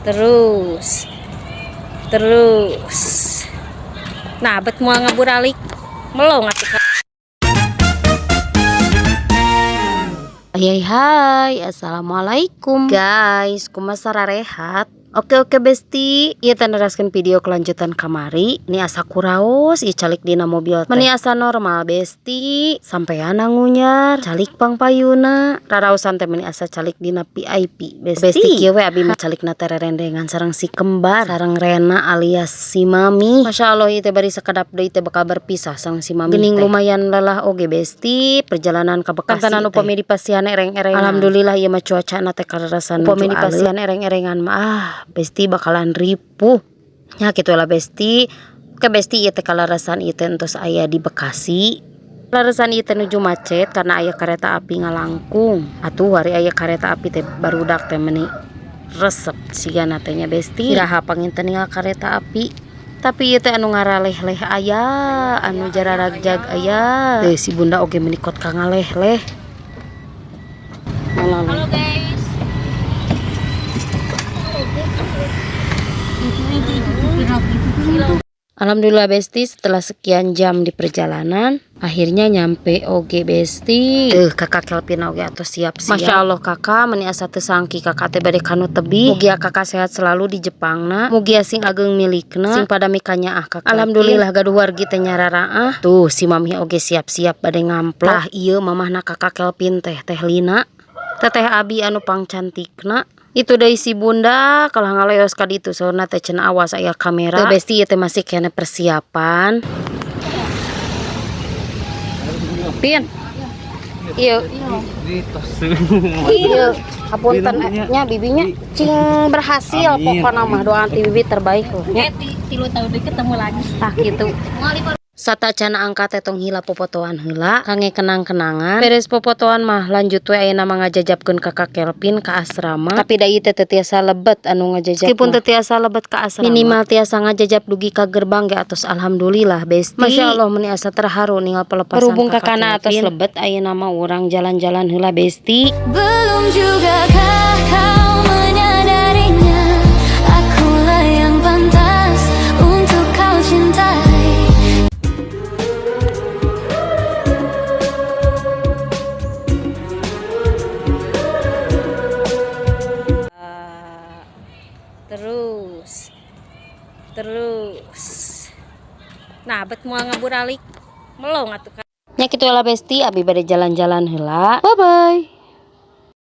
Terus. Terus. Nah, bet moal ngaburalik. Melong atuh. Hai hai, assalamualaikum guys, kumaha sararehat? Oke oke besti, ieu teh neraskeun video kelanjutan kamari. Ini asa kuraos ieu calik dina mobil teh. Meni asa normal besti, sampean ngunyar, calik pangpayuna. Rarausan teh meni asa calik dina VIP besti. Besti kieu we abi mah calikna teh rerendengan sareng si kembar, sareng Rena alias si Mami. Masya Allah ieu teh bari sakedap deui teh bakal berpisah sareng si Mami. Geuning lumayan lelah oge besti, perjalanan ka Bekasi. Kantenan upami dipasihan ereng-erengan. Alhamdulillah ieu mah cuacana teh kararasan upami dipasihan ereng-erengan mah ah besti bakalan ripuh nya kitu lah besti. Oke besti, ieu teh kalarasan ieu teh entos aya di Bekasi. Larasan ieu teh nuju macet karena aya kereta api ngalangkung. Atuh hari aya kereta api teh barudak teh meni resep sigana teh nya besti. Iraha panginten ningal kereta api, tapi ieu teh anu ngaraleh-leh aya, anu jararagjag aya. Teu si bunda oge meni kot ka ngaleh-leh. Halo guys. Alhamdulillah besti, setelah sekian jam di perjalanan akhirnya nyampe oge besti. Kakak Kelvin oge atau siap-siap. Masya Allah kakak, meni asa teu sangki kakak teh bade kanu tebih. Mugia kakak sehat selalu di Jepangna. Mugia sing ageng milikna, sing pada mikanya ah kakak. Alhamdulillah gaduh wargi teh nyararaah. Tuh si mami oge siap-siap bade ngamplop. Tah ieu mamahna kakak Kelvin teh, Teh Lina. Teteh abi anu pangcantikna. Itu deui si bunda kalah ngaleos ka ditu saurna teh cenah awas aya kamera. Teu besti ieu teh masih kene persiapan. Pin. Ieu. Ieu hapunten nya bibinya cing berhasil pokona mah doa anti bibi terbaik loh nya. 3 tahun deui ketemu lagi. Tah kitu. Satacana angkat teh tong hilap popotoan heula kangge kenang-kenangan. Beres popotoan mah lanjut we ayeuna mah ngajajabkeun kakak Kelvin ka asrama. Tapi da ieu teh teu tiasa lebet anu ngajajab. Meskipun teu tiasa lebet ka asrama, minimal tiasa ngajajab dugi ka gerbang ge atos alhamdulillah besti. Masya Allah meni asa terharu ningal pelepasan. Berhubung kakana atos lebet ayeuna mah urang jalan-jalan heula besti. Belum juga kah kau menyadarinya, akulah yang pantas untuk kau cintai. Terus. Terus. Nah, bet moal ngaburalik. Melong atuh. Nya kitu lah besti, abi bade jalan-jalan heula. Bye bye.